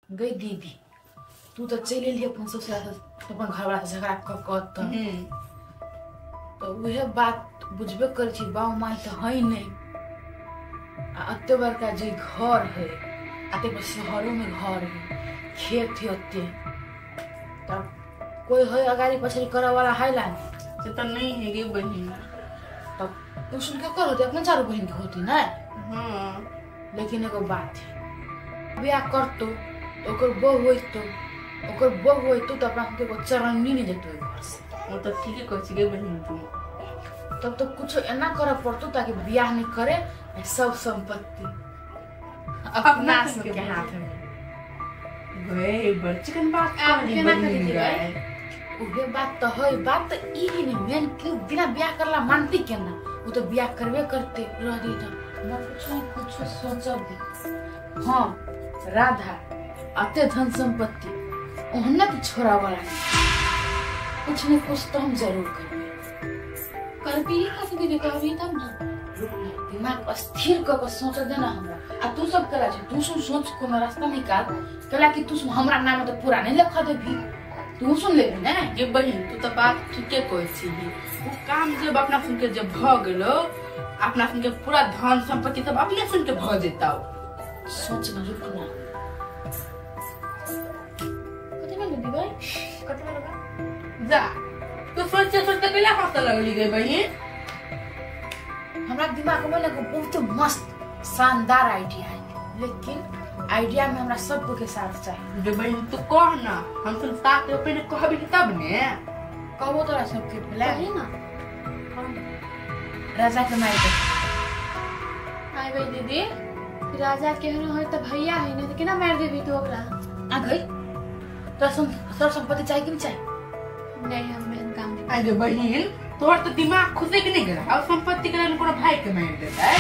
गई दीदी तू तो चलि एलिही अपन ससुरा अपन घरवाला से झगड़ा कऽ कऽ तऽ उहे बात बुझबे करै छी, बाप माय तऽ है नहीं। आ एते बड़का जे घर है आ ताहि पर शहरो में घर है, खेत है ओते, तब कोई है अगाड़ी पछाड़ी करऽ वाला है ला नहीं? से तऽ नहीं है गे बहिन। तब तू सुन के कर होती अपने चारू बहिन के होती ना। हाँ लेकिन एगो बात है, बियाह करतो तो ओकर बहू होइतो, ओकर बहू होइतो तो अपना के एगो चरन्नी नहीं जेतो ओहि घर से। वो तो ठीके कहै छी गे बहिन तू। तब तो कुछ एना करऽ पड़तो ताकि बियाह नहीं करे, सब संपत्ति अपना सबके हाथ में। गए बड़ चिकन बात केना करी गए? उहे बात तो है, बात तो ई है नहीं मेन कि बिना बियाह करला मानती केना, वो तो बियाह करबे करते रह दी। तो हमरा कुछ नहीं कुछ सोचब। हाँ राधा अते धन संपत्ति ओहने तो छोड़ा वाला नहीं, कुछ नहीं कुछ तो हम जरूर करबे। करबी कथी दीदी? कहबी तब ना। दिमाग अस्थिर कऽ के सोच देना हमरा। आ तू सब केला छै, तू सुन सोच कोनो रास्ता निकाल केला कि तू सुन हमरा नाम तो पूरा नहीं लिखा देबी, तू सुन लेबी ना। गे बहिन तू तो बात ठीके कहै छी। वो काम जब अपना सुन के जब भऽ गेलो, अपना सुन के पूरा धन संपत्ति सब अपने सुन के भऽ जेतौ। सोच ना, रुक ना। कथी भेल दीदी भाई? कथी भेल बा? जा तू सोचते सोचते कैला हंसऽ लगली गे बहिन? हमरा दिमाग में ना बहुत मस्त शानदार आइडिया है, लेकिन आइडिया में हमरा सब के साथ चाहिए। गे बहिन तू कह ना, हम सुन साथ पहले कहबी तब ने। कहबो तोरा सबके पहले कही ना। राजा के मार दे। आय भाई दीदी, राजा केहनो है त भैया है ने, त केना मार देबी तू ओकरा? आ गई तोरा सब संपत्ति चाहिए कि नहीं चाहिए? नहीं हम एहन काम नहीं। आय गे बहिन तोहर तो दिमाग खुसे के नहीं गेल, और संपत्ति के लेल कोनो भाई के मार देतै।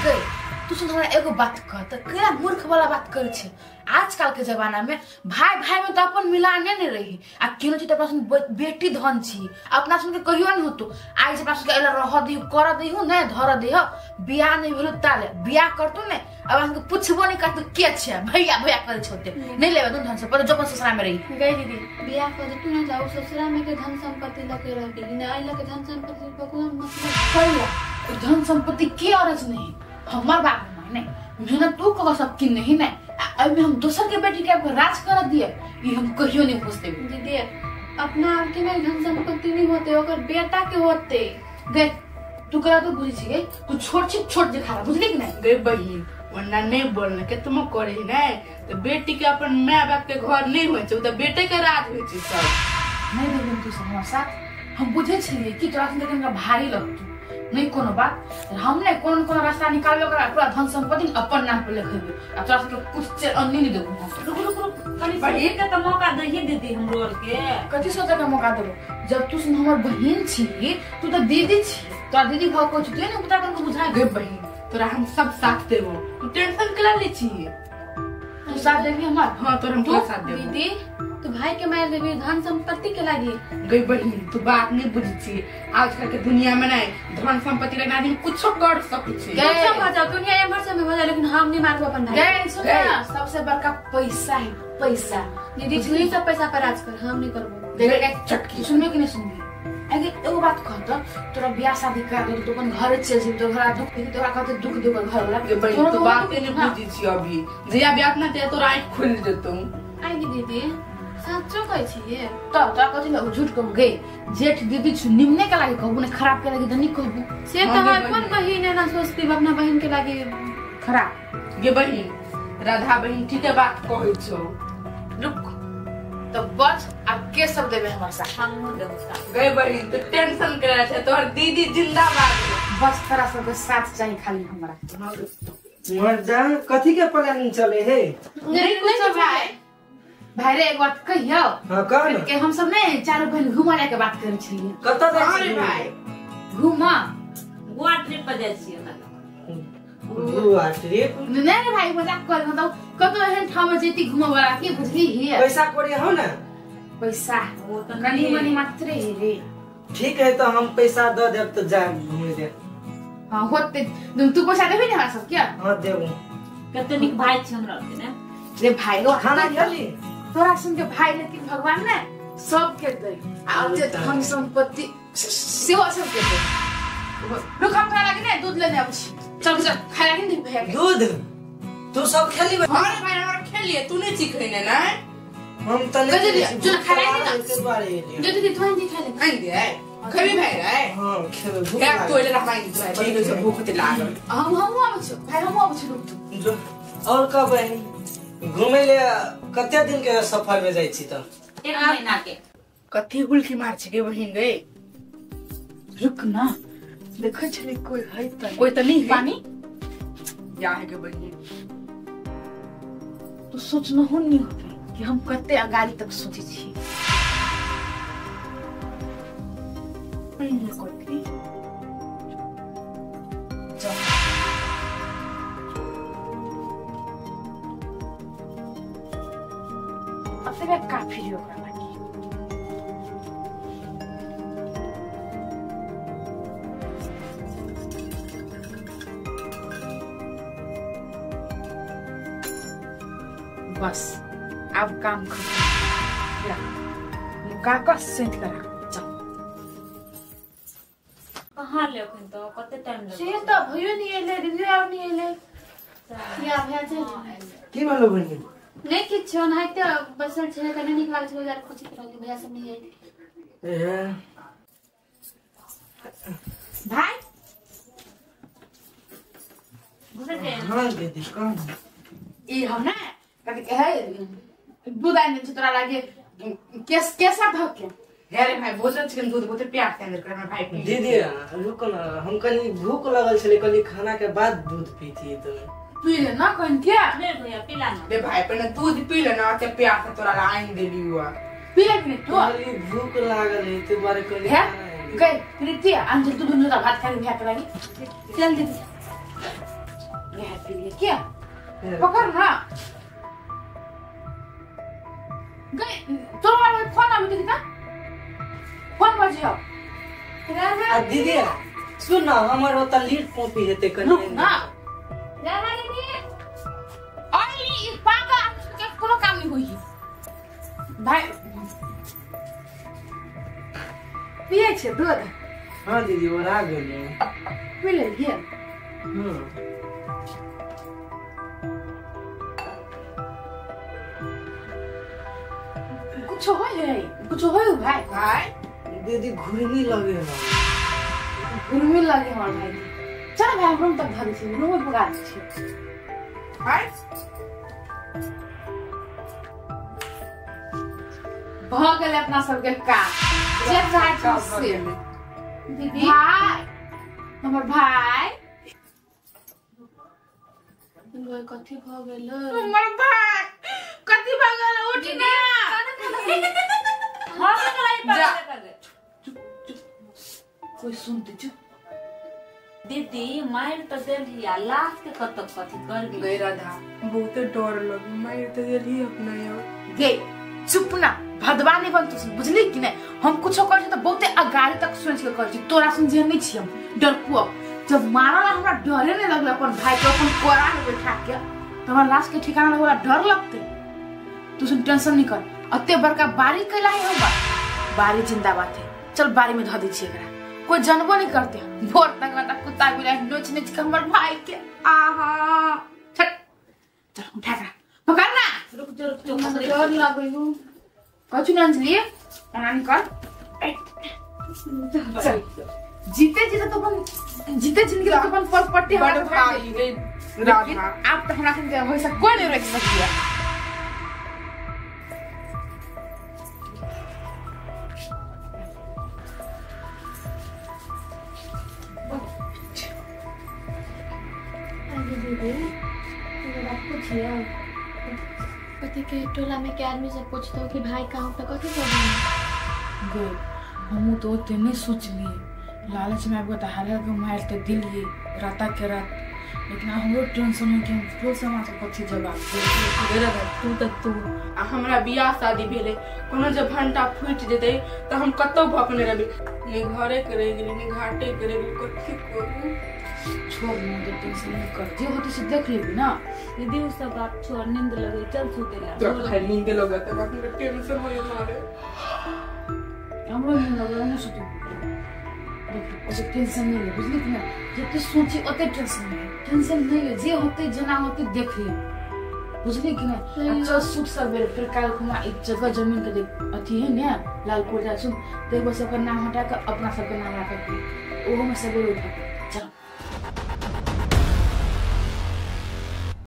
गई तू सुन हमरा एगो बात कह, त केना मूर्ख वाला बात करै छै? आजकल के जमाना में भाई भाई में तो अपन मिलाने नहीं रही। आ केनो छी त अपना सुन बेटी धन छी, अपना सुन के कहियो नहीं होतो। आइ से अपना सुन के एला रह दियो कर दियो ने धर दियो, बियाह नहीं भेलो ताले बियाह करतू ने अब हम के पुछबो नहीं करतू के छै भैया भैया करै छोते नहीं लेबे दुन धन से पर जो अपन ससुरा में रही। गई दीदी बियाह कर तू ना जाऊ ससुरा में के धन संपत्ति लके रह गेली ना, आई लके धन संपत्ति के कोनो मतलब कहिया धन संपत्ति के अरज नहीं हमार बाप माय नहीं मेहनत तू कह सब कि नहीं नहीं अभी हम दोसर के बेटी के राज कर दिए ये हम कहियो नहीं सोचते। दीदी अपना आप के नहीं धन संपत्ति नहीं होते, ओकर बेटा के होते। गए तू करा तो बुझी छी गई, तू छोट छी छोट दिखा बुझली कि नहीं? गई बहिन वरना नहीं बोलना के तुम करे नहीं तो बेटी के अपन माय बाप के घर नहीं होय छै, त बेटे के राज होय छै सब। नहीं बहिन तू सब हमार साथ हम बुझे छियै कि तोरा संगे हमरा भारी लगतू नहीं कोनो बात, हम नहीं कोनो कोनो रास्ता निकालबे ओकरा पूरा धन संपत्ति अपन नाम पर लिखेबे आ तोरा सबके कुछ अन्नी नहीं देबो। रुक रुक रुक कनी बहिन के त मौका दही दीदी हमरो आर के। कथी सोचे के मौका देबो? जब तू सुन हमर बहिन छी, तू त दीदी छी, तोरा दीदी भऽ कहै छी तू ने बुता कन के बुझा गे बहिन तोरा हम सब साथ देबो, तू टेंशन केला ले छी? तू साथ देबी हमर? हां तोरा हम पूरा साथ देबो। दीदी तू भाई के मार देबी धन संपत्ति के लागी? गई बहिन तू बात नहीं बुझी छी, आजकल के दुनिया में नहीं धन संपत्ति लगे आदमी कुछो कर सकै छै। कुछो भऽ जाओ दुनिया एम्हर से भऽ जाओ, लेकिन हम नहीं मारबो अपन भाई। गई सुन ना, सबसे बड़का पैसा है पैसा। दीदी तू ही सब पैसा पर राज कर, हम नहीं करबो। देख चटकी सुनबे कि नहीं सुनबी? अगे एगो बात कह त तोरा बियाह शादी कर दे तो अपन घर चल जेबी, तो घर दुख देखी तोरा कहते दुख देबो घर वाला। गे बहिन तू बात नहीं बुझी छी, अभी जहिया बियाह ना ते तोरा आंख खुल जेतौ। आई दीदी साचो कहै छियै? तब तोरा कथी लग झूठ कहू गे? जेठ दीदी छु निमने के लागी कहबू ने खराब के लागी त नहीं कहबू। से त हम कोन बहिन एना सोचती अपना बहिन के लागी खराब। गे बहिन राधा बहिन ठीक है बात कहै छौ। रुक तो बस अब के सब देबे हमर साथ? हमहु देबो साथ। गे बहिन तू टेंशन करे छै, तोहर दीदी जिंदाबाद। बस तोरा सबके साथ चाहिए खाली हमरा। मर जा कथी के प्लान चले हे? नहीं कुछ भाई भाई रे एक बात कहियो। हां कह न। के हम सब ने चारो बहन घुमा के बात करै छलियै। कतऽ जाइ छी भाई? घुमा गोवा ट्रिप पर जाइ छियै। गोवा ट्रिप? नहीं रे भाई मजाक कर, मतलब कतौ एहन ठाम जैती घुमा वाला की बुझली ही। पैसा कौड़ी हो ना? पैसा वो त कनी मनी मात्र है रे। ठीक है तो हम पैसा the देब त जाएब घुमे दे। हां होते तू पैसा देबी ने हमरा सब क्या? हां देबो। कते नीक भाई छै हमरा के ने। रे भाई ओ खाना खेली तोरा सुन के भाई लेकिन भगवान ने सबके दे आ जे धन संपत्ति सेहो सबके दे। रुक हम खाना लागी ने दूध लेने आबै छी। चल चल खाय लागी ने भैया के दूध तू सब खेली। हां रे भाई हमरा खेलिए तू नहीं चिखै ने ना हम त ले जो खाय लागी ना जो दीदी तू नहीं खा ले आइन दे खेबी भाई रे। हां खेबे भूख लागल तोले रखबाई भाई बड़ी से भूख ते लागल। हम आबै छी भाई हम आबै छी रुक तू जो। और का बहिन घुमै ले कते दिन के सफर में जाय छी त? एक महीना के। कथी हुलकी मार छै के बहिन गे? रुक ना देखै छली कोई है त कोई त नहीं है पानी या है के बहिन तू सोचनो हो नहीं होते कि हम कते अगाड़ी तक सोचे छी। अब काफी है ओकरा लागी। बस अब काम खत्म। नुका कऽ सैंत कऽ राख। चल कहाँ ले अखन तो कते टाइम लगतै? से तऽ भयो नहीं एलै दीदी आब नहीं एलै। या भैया चल की भेलो बहिन? नहीं किछु ओनाहिते बैसल छलै तऽ नहि नीक लागै छलै यार खोजैत रहली भैया सब नहीं आयल। ए भाई हां दीदी कौन ई हम ना कथी कहै दूध आनि देने छी तोरा लागे केस केसा धऽ के। अरे भाई बहुत चिकन दूध बहुत प्यार से अंदर कर भाई। दीदी रुको ना हम कनी भूख लगल छलै कनी खाना के बाद दूध पीती त पी ले ना कन के ले भैया पीला ना बे भाई पहले दूध पी ले ना ते प्यार से तोरा ला आइन देली हुआ पी ले कि तू खाली भूख लागल है ते बारे कनी है गई प्रीति अंजलि तू दुनू भात खा के भैया के लागी चल दीदी ले पी ले क्या पकड़ ना गई तोर वाला फोन आबि देखी त फोन बजियो आ दीदी सुन ना हमर ओत लीड कॉपी हेतै कनी रुक ना राधा दीदी आई ई पाका के कोनो काम नहीं होई भाई पिए छे दूध। हां दीदी ओरा गेलै पी लेलियै। हां कुछ होय है कुछ होय भाई। भाई दीदी घुरमी लगे है घुरमी लगे हमर भाई। चल भाई रूम तक धरे छी रूम में पुगा दै छी। भाई भ गेलै अपना सबके काम जे चाहै छी से। दीदी भाई हमर भाई कथी भ गेल? हमर भाई कथी भ गेल? उठ ना हां पागल कोई सुनते चुप। दीदी मार तो देली आ लाश के कत कथी कर गई राधा बहुत डर लग मार तो देली अपना यार गे चुप ना भदवा नहीं बन तू बुझली कि नहीं? हम कुछो करै छी त बहुते अगाड़ी तक सोच के करै छी तोरा सुन जे नहीं छी हम डरपुआ। जब मारला हमरा डरे नहीं लगल अपन भाई के अपन कोरा में बैठा के त हमरा लाश के ठिकाना लगला डर लगते। तू सुन टेंशन नहीं कर अते बड़का बारी कैला है होबा बारी जिंदाबाद है। चल बारी में ध दै छी एकरा कोई जानबो नहीं करते भोर तक ना कुत्ता बिलाई नोच नोच के हमर भाई के आहा चल चल उठा कर पकड़ ना। रुक जो रुक जो डर लागै हो कछु ना अंजलि ओना नहीं कर चल जीते जीते तो अपन जीते जिंदगी तो अपन प्रॉपर्टी बड़ भाई गई राधा। आप तो हमरा संग वैसा कोई नहीं रख सकिया। दीदी बात पूछिए कथी के टोला में के आदमी सब पूछतो कि भाई कहाँ तक कथी कर गई हमू तो ओते नहीं सोचलिए लालच में आबि तऽ हाल के मारि तऽ दिलिए राता के रात लेकिन हमरो टेंशन है कि हम टोल समाज के कथी जवाब देबै। तू तऽ तू आ हमरा बियाह शादी भेलै कोनो जब भंटा फूटि जेतै तऽ हम कतौ भकने रहबै ने घरे के रहि गेली ने घाटे के रहि गेली कथी करू। छोड़ ना तो टेंशन नहीं कर, जे होते से देख लेबी ना। दीदी उ सब बात छोड़, नींद लगे चल सुते ला। तोरा खाली नींद लगत है, बाकी टेंशन होय मारे। हमरो नींद लगे ना सुते। देख ओसे टेंशन नहीं ले, बुझली कि ना? जते सोची ओते टेंशन नहीं, टेंशन नहीं ले, जे होते जना होते देख ले, बुझली कि ना? चल सुत सवेरे, फिर काल खुमा एक जगह जमीन के अथी है ना लाल कोटा सुन, तो बस ओकर नाम हटा के अपना सबके नाम राखब, ओहो में सवेरे उठा चल।